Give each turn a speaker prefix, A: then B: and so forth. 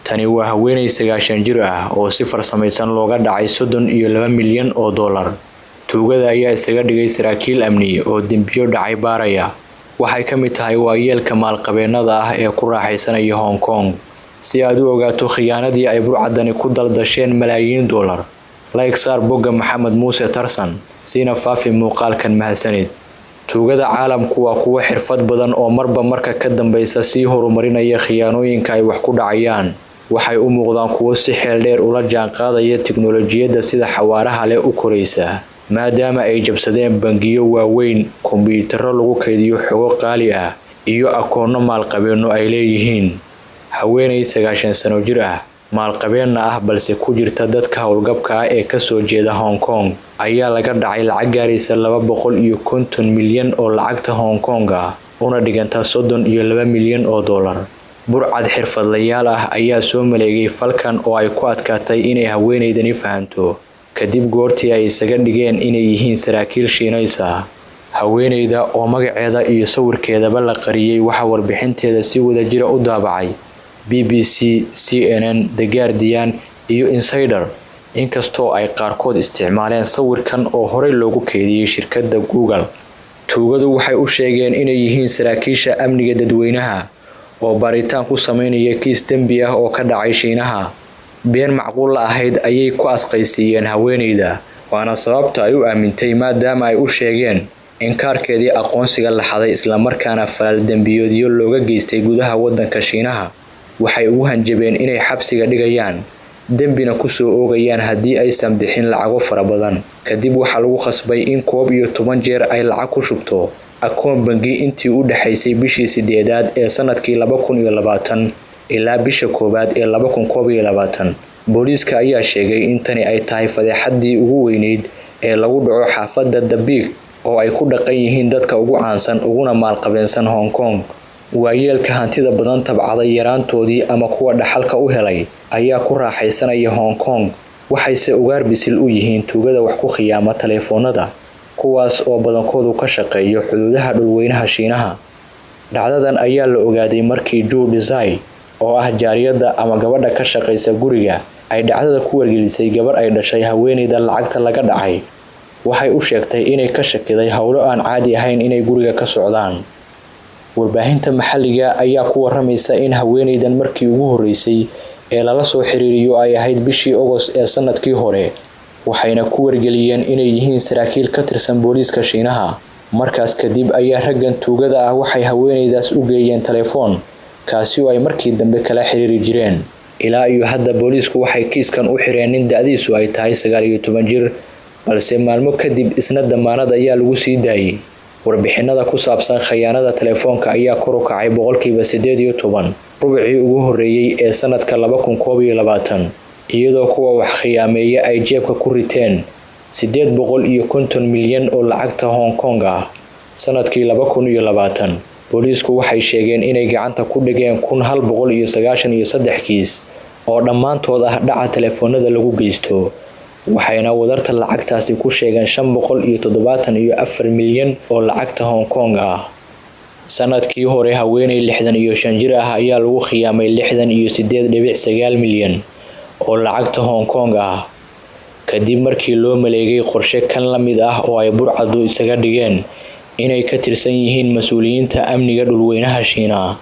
A: Tani waa haweeney 90 jir ah oo si farsamaysan looga dhacay $32 milyan. Tuugada ayaa isaga dhigay saraakiil amni oo dembiyo dhacay baaraya. Waxay ka mid tahay waayeelka maalqabeennada ah ee ku raaxaysanaya Hong Kong. Si aad u ogaato khiyaanadii ay burcadani ku daldasheen malaayiin dollar, like saar bogga Maxamed Muuse Tarsan, siina faafi muuqaalkan. Mahadsanid. Tuugada caalamku waa kuwo xirfad badan oo marba marka ka dambeysa sii horumarinaya khiyaanooyinka ay wax ku dhacayaan. Waxay u muuqdaan kuwo si xeel dheer ula jaanqaadaya tiknoolajiyadda sida xawaaraha leh u koraysa, maadaama ay jabsadeen bangiyo waaweyn, kombiyuutarro lagu kaydiyo xogo qaali ah, iyo akoonno maalqabeenno ay leeyihiin. Haweeney 90 sano jir ah, maalqabeenna ah, balse ku jirta dadka howlgabka ah ee kasoo jeeda Hong Kong, ayaa laga dhacay lacag gaaraysa 250 milyan oo lacagta Hong Kong ah, una dhiganta $32 milyan. Burcad xirfadlayaal ah ayaa soo maleegay falkan oo ay ku adkaatay inay haweeneydani fahanto kadib goortii ay isaga dhigeen inay yihiin saraakiil Shiinaysa. Haweeneyda oo magaceeda iyo sawirkeedaba la qariyay waxaa warbixinteeda si wadajira u daabacay BBC, CNN, The Guardian iyo Insider, inkastoo ay qaarkood isticmaaleen sawirkan oo horey loogu keydiyey shirkadda Google. Tuugadu waxay u sheegeen inay yihiin saraakiisha amniga dadweynaha oo baaritaan ku sameynaya kiis dembi ah oo ka dhacay Shiinaha. Been macquul la ahayd ayay ku asqaysiiyeen haweeneyda, waana sababta ay u aamintay, maadaama ay u sheegeen in kaarkeedii aqoonsiga la xaday islamarkaana falal dembiyeedyo looga geystay gudaha waddanka Shiinaha. Waxay ugu hanjabeen inay xabsiga dhigayaan, dembina kusoo oogayaan haddii aysan bixin lacago fara badan. Kadib waxaa lagu khasbay in 11 jeer ay lacag ku shubto akoon bangi intii u dhaxaysay bishii sideedaad ee sanadkii 2020 ilaa bisha koowaad ee 2021. Booliiska ayaa sheegay in tani ay tahay fadeexaddii ugu weyneyd ee lagu dhaco xaafadda The Peak oo ay ku dhaqan yihiin dadka ugu caansan uguna maalqabeensan Hong Kong. Waayeelka hantida badan tabcaday yaraantoodii ama kuwa dhaxalka u helay ayaa ku raaxaysanaya Hong Kong, waxayse ugaar bisil u yihiin tuugada wax ku khiyaama taleefoonada, kuwaas oo badankoodu ka shaqeeyo xuduudaha dhulweynaha Shiinaha. Dhacdadan ayaa la ogaaday markii Ju Desai, oo ah jaariyadda ama gabadha ka shaqaysa guriga, ay dhacdada ku wargelisay gabar ay dhashay haweeneyda lacagta laga dhacay. Waxay u sheegtay inay ka shakiday howlo aan caadi ahayn inay guriga ka socdaan. Warbaahinta maxalliga ayaa ku waramaysa in haweeneydan markii ugu horeysay ee lala soo xiriiriyo ay ahayd bishii Ogost ee sanadkii hore, waxayna ku wargeliyeen inay yihiin saraakiil ka tirsan booliiska Shiinaha. Markaas kadib ayaa raggan tuugada ah waxay haweeneydaas u geeyeen telefoon, kaasi oo ay markii dambe kala xiriiri jireen. Ilaa iyo hadda booliisku waxay kiiskan u xireen nin da'diisu ay tahay 19 jir, balse maalmo kadib isna damaanad ayaa lagu sii daayay. Warbixinada ku saabsan khayaanada telefoonka ayaa kor u kacay 18% rubicii ugu horreeyay ee sanadka 2021, iyadoo kuwa wax khiyaameeya ay jeebka ku riteen 850 milyan oo lacagta Hong Kong ah sanadkii 2020. Booliisku waxay sheegeen inay gacanta ku dhigeen 1193 kiis oo dhammaantood ah dhaca telefoonada lagu geysto, waxayna wadarta lacagtaasi ku sheegeen 574 milyan oo lacagta Hong Kong ah. Sanadkii hore haweeney 65 jir ah ayaa lagu khiyaamay 68.9 milyan oo lacagta Hong Kong ah, kadib markii loo maleegay qorshe kan la mid ah oo ay burcaddu isaga dhigeen inay ka tirsan yihiin mas'uuliyiinta amniga dhulweynaha Shiinaha.